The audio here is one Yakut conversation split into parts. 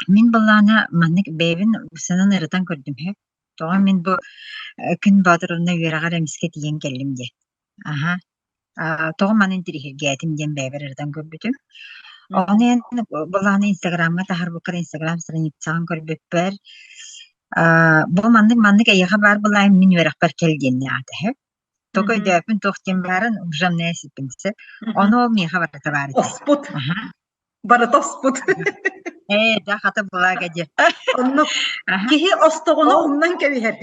Мин былаана маннык бэйэбин санан ырытан көрдүм үһү. Тоҕо мин бу Күн Боотуровна үөрэҕэр эмискэ тиийэн кэллим диэн. Аһа. Тоҕо маны интириэһиргээтим диэн бэйэбэр ырытан көрбүтүм. Ону эн былааны Инстаграмҥа таһаарбыккар Инстаграм страницаҕын көрбүппэр бу маннык-маннык эйиэхэ баар былаан мин үөрэхпэр кэл диэн аата үһү. Только өйдөөппүн туох диэн баарын ужамная сиппинсэ. Ону ол миэхэ барыта баар этэ. Оспут. Аха. Барыта оспут. Ээ, да хата благо диэ. Оннук. Аха. Киһи остоҕуна Ол умнан кэбиһэр.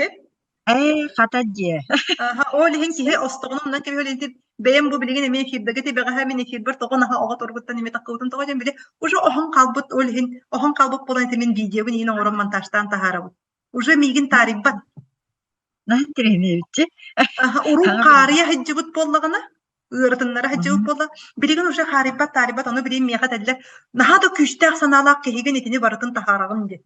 ээ, хата диэ. Аха, ол иһин киһи остоҕуна умнан кэбиһэр ити бэйэм бу билигин эмиэ эфирдага тибэҕэһэ мин эфирбэр тоҕо наһаа оҕо торгуттан эмиэ таккыбытын тоҕо диэн били уже оһон хаалбыт ол иһин оһон хаалбыт буолан ити мин видеобун иһин оҥорон монтажтаан таһаарабын. Уже миигин таарыйбат. Наһаа интэриэһинэй Аха, урут Хаҥа хаарыйа сылдьыбыт буоллаҕына, ыарытыннара сылдьыбыт билим. буолла, билигин уже хаарыйбат таарыйбат, ону билигин миэхэ этэллэр, наһаа да күүстээх санаалаах киһигин итини барытын таһаараҕын диэн.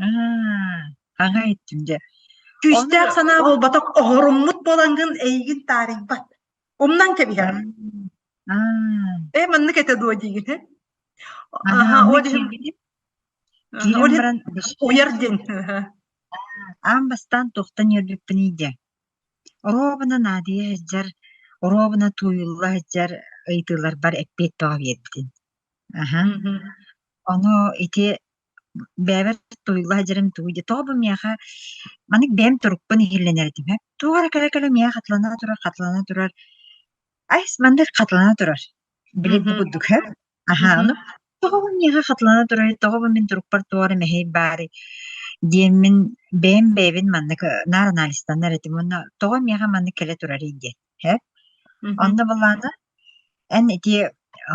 Аа, хаҥа иттим дьэ. Ону Күүстээх санаа ол буолбатах, оһоруммут буолаҥҥын эйигин таарыйбат. Умнан кэбиһэҕин. Аа, Ээ, маннык этэ дуо диигин, э? аһаа, Аха, онно ол иһин киирбитим. аха, Киирэн ол иһин баран вообще уйар диэн. Аха. аан бастаан туохтан үөрбүппүнүй дьэ. Оруобуна наадыйа сылдьар, оруобуна тууйулла сылдьар ыйытыыларбар эппиэт бөҕө биэрбитин. Аһа. Мгм. Ону ити бэйэбэр тууйулла сылдьарым тугуй диye тоҕо бу миэхэ маннык бэйэм турукпун иһиллэнэр этим ээ. Туох эрэ кэлэ-кэлэ миэхэ хатылана турар, хатылана турар. Айс маннык хатылана турар. Били бу Мгм. курдук һэ. Аһаа, Мгм. ону тоҕо бу миэхэ хатылана турарый, тоҕо бу мин турукпар туох эрэ мэһэй баарый диэммин бэйэм бэйэбин маннык наар анализтанар этим уонна тоҕо миэхэ маннык кэлэ турарый диэн һэ. Мгм. Онно былаана эн ити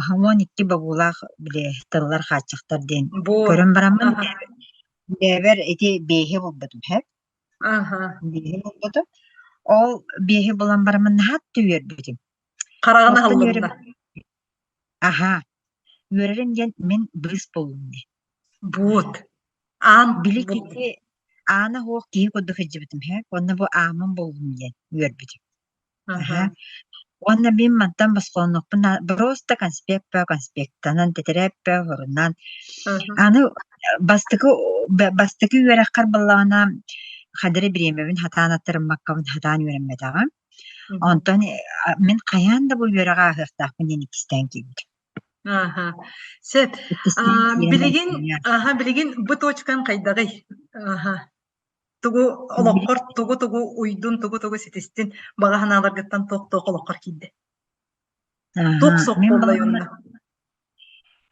12 бобуулаах били тыллар хааччахтар диэн Бу көрөн бараммын аха. бэйэбэр ити биэһи булбутум һэ. Аха. Биэһи булбутум. Ол биэһи булан бараммын наһаа үөрбүтүм. Хараҕын Туохтан аһыллынна. үөрбүтүм Аһаа, үөрэрим диэн мин быыс буоллум дии. Буут. Аан Били буллум. киһи аана суох киһи курдук сылдьыбытым һэ, уонна бу ааммын буллум диэн үөрбүтүм. Аха. Аһаа. Уонна мин мантан босхолонуохпун просто конспект бөҕө конспектанан, тэтэрээт бөҕө сурунан. Аха. Аны бастакы бастакы үөрэххэр буоллаҕына хадары бириэмэбин хатаан аттарыммаккабын хатаан үөрэммэтэҕим. Мгм. Онтон мин хайаан да бу үөрэҕи ааһыахтаахпын диэн иккистээн киирбитим. Аха. Сөп. Иккистээн Аа, киирэн билигин аха, билигин бу точкаҥ хайдаҕый? Аха. Тугу олоххор тугу-тугу уйдун, тугу-тугу ситистин, баҕа санааларгыттан туох-туох олоххор киирдэ? Аһа, Туох суох мин буоллай балаҕана онно?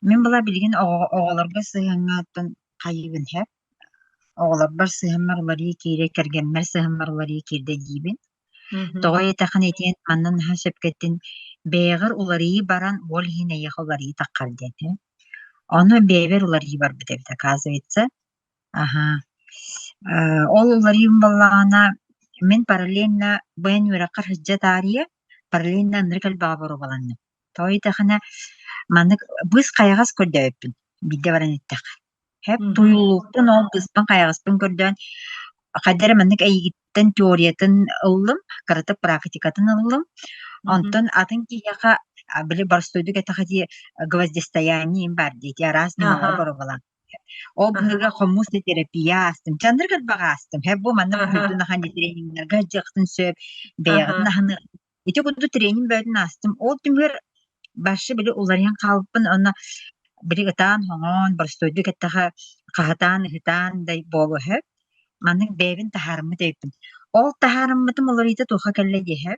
мин была билигин оҕолорго сыһыаҥҥа оттон хайыыбын һэ? Оҕолорбор сыһыаммар уларыйыы киирэ, кэргэммэр сыһыаммар уларыйыы киирдэ диибин. Мгм. Тоҕо диэтэххинэ итиэн манна наһаа сөпкө эттин, бэйэҕэр уларыйыы баран, ол иһин эйиэхэ уларыйыы таххар диэн һэ. Ону бэйэбэр уларыйыы барбыт эбит, оказывается. Аһаа. Ол уларыйыым буоллаҕына, мин параллельно бу эн үөрэххэр сылдьа таарыйа, параллельно ынырык элбэҕи боруобаланным. Тоҕо диэтэххинэ, маннык быыс хайаҕас көрдөөбүппүн, биирдэ баран эттэххэ. Һэп Мгм. тууйуллубуппун ол быыспын хайаҕаспын көрдөөн, хайда эрэ маннык эйигиттэн теориятын ыллым, кыратык практикатын ыллым. Мгм. Онтон атын киһиэхэ, били боростуойдук эттэххэ дии, гвоздистояние баар дии, ити араас Аха. ньымалары боруобалаан. Ол Аха. быһыыга хомус да терапия аастым, чандыр кырбаҕа аастым. Һэ бу манна Аха. буһуйдун ахан трениннэргэ сылдьыахтын сөп, Аха. бэйэҕитин аһыныах. Ити курдук тренинг бөҕөтүн аастым. Ол түмүгэр башы били уларыйан хаалбыппын уонна били ытаан-хоҥоон, боростуойдук эттэхэ хаһытаан-ыһытаан да буолуо сөп. Маннык бэйэбин таһаарыммыт эбиппин. Ол таһаарыммытым уларыйыыта туохха кэллэ диэһэ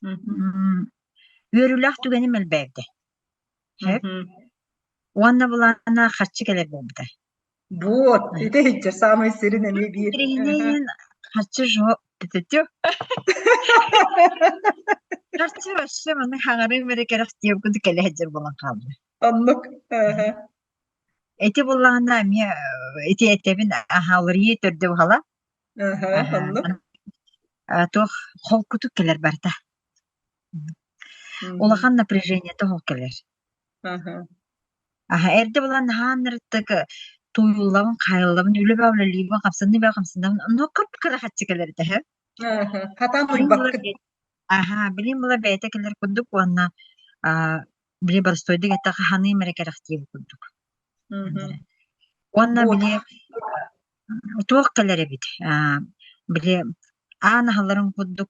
Мгм. Үөрүүлээх түгэним элбээбитэ. Сөп. Мгм. Уонна былаана харчы кэлэр буолбута. Вот, ити иһиччэ саамай сирин эмиэ биир. Интэриэһинэйин харчы жо тетю. Харчы вообще маннык хаҥарыым эрэ кэрэх диэбит курдук кэлэ сылдьар буолан хаалла. Оннук. Аха. Ити буоллаҕына эмиэ ити этэбин аһа уларыйыы төрдө буһала. Аха, Аһа, оннук. туох холкутук кэлэр барыта. Мгм. Улахан напряжениета суох кэлэр. Аха. Аһа, эрдэ булан наһаа ынырыктык тууйуллабын, хаайыллабын, үлэ бөҕө үлэлиибин, хамсаныы бөҕө хамсанабын, онно кып-кыра харчы кэлэр этэ үһү. Аха. Хатаан Билим була уйбаккын. аһаа, билим була бэйэтэ кэлэр курдук уонна аа, били боростуойдук эттэххэ ханыым эрэ кэрэхтиир курдук. Мгм. Уонна Вот. били туох кэлэр эбит, били аан аһылларын курдук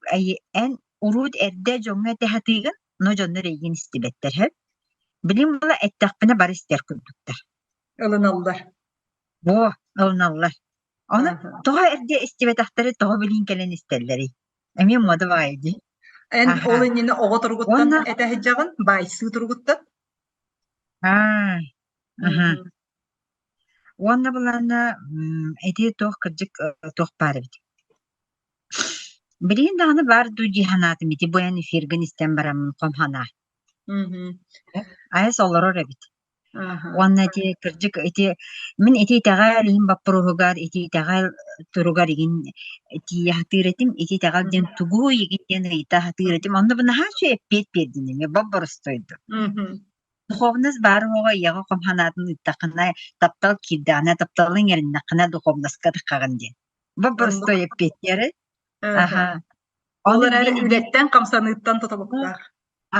эн уруут эрдэ дьоҥҥо этэ сатыыгын, но дьоннор эйигин истибэттэр һэ. Билим була эттэхпинэ бары истэр курдуктар. Ылыналлар. Во, ылыналлар. Ону тоҕо эрдэ истибэтэхтэри тоҕо билин кэлэн истэллэрий? Эмиэ муода баҕайы дии. Эн Аха. ол иннинэ оҕо туругуттан Уонна этэ сылдьаҕын, баайсыы туругуттан? аа, аха. Уонна былаана ити туох кырдьык туох баар эбит. Билигин даҕаны баар дуу дии санаатым ити бу эн эфиргин истэн бараммын хом санаа. Айас олорор эбит. Уонна ити кырдьык ити мин ити итэҕэл иһин боппуруоһугар ити итэҕэл туругар игин тиийэ сатыыр этим. Ити итэҕэл диэн тугуй игин диэн ыйыта сатыыр этим. Онно бу наһаа үчүгэй эппиэт биэрдин эмиэ боп-боростуойдук. Духовность баар уоҕа ийэҕэ хом санаатын ыыттаххына, таптал киирдэҕинэ, тапталыҥ иҥэриннэххинэ духовноска таххаҕын диэн. Боп-боростуой эппиэттиэри. Аха. Ол Ону эрээри мин эмиэ үлэттэн, хамсаныыттан тутулуктаах.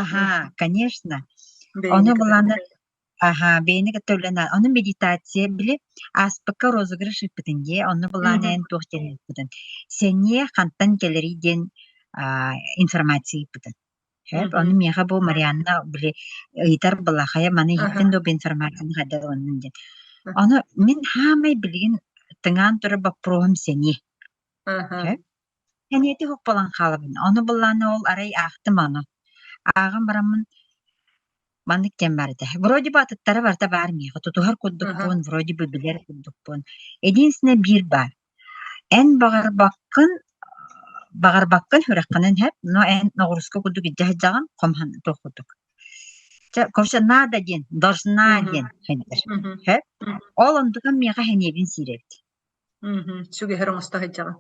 Аха, конечно. Бэйэни Ону кытары. былаана аха, бэйэни кытта үлэн ону медитация били ааспыкка розыгрыш ыыппытын дии, онно былаана эн туох диэн ыыппытын. Сэниэ хантан кэлэрий диэн информация ыыппытын. Сөп, ону миэхэ бу Марианна били ыйытар балахайа маны иһиттин дуо бу информацияны хайдах ылыннын диэн. Ону мин хаамай билигин тыҥаан турар боппуруоһум сэниэ. Сөп. Сэниэтэ суох буолан хаалабын. Ону былаана ол арай аахтым ону. Ааҕан бараммын маннык диэн баар этэ. Вроде бы атыттара барыта баар миэхэ тутуһар курдукпун, вроде бы билэр курдукпун. Единственное биир баар. Эн баҕарбаккын баҕарбаккын сүрэххинэн сөп, но эн ноҕуруска курдук илдьэ сылдьаҕын, хомһон туох курдук. Чэ, короче, надо диэн, должна диэн хайдар. Сөп? Ол онтукам миэхэ сэниэбин сиир эбит. Сүгэһэр оҥосто сылдьаҕын.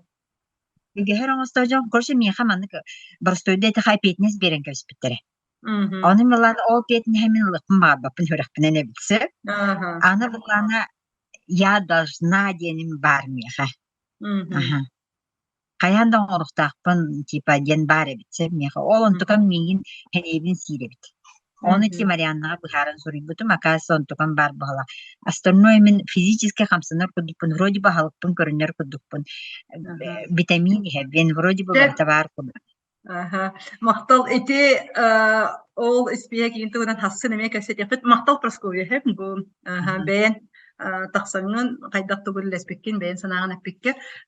Үгэһэр оҥосто дьон, короче, миэхэ маннык боростуойда этиха эпиэтинэс биэрэн кэбиспиттэрэ. Ону милан ол эпиэтинэһи мин ылыахпын баҕарбаппын сүрэхпинэн эбит сөп. Аны былаана я должна диэним баар миэхэ. Аха. Хайаан да оҥоруохтаахпын типа диэн баар эбит сөп миэхэ. Ол онтукам миигин сэниэбин сиир эбит. Ону ити Марианнаҕа быһааран суруйбутум, оказывается, онтукам баар буолла. Остальное мин физически хамсанар курдукпун, вроде бы аһылыкпын көрүнэр курдукпун, витамин иһэбин, вроде бы барыта баар курдук. Аха. Махтал ити ол испиэк иин туһунан хассын эмиэ кэпсэтиэхпит. Махтал Прасковья бу бэйэн тахсаҥҥын хайдах тугу үллэспиккин бэйэн санааҕын эппиккэр.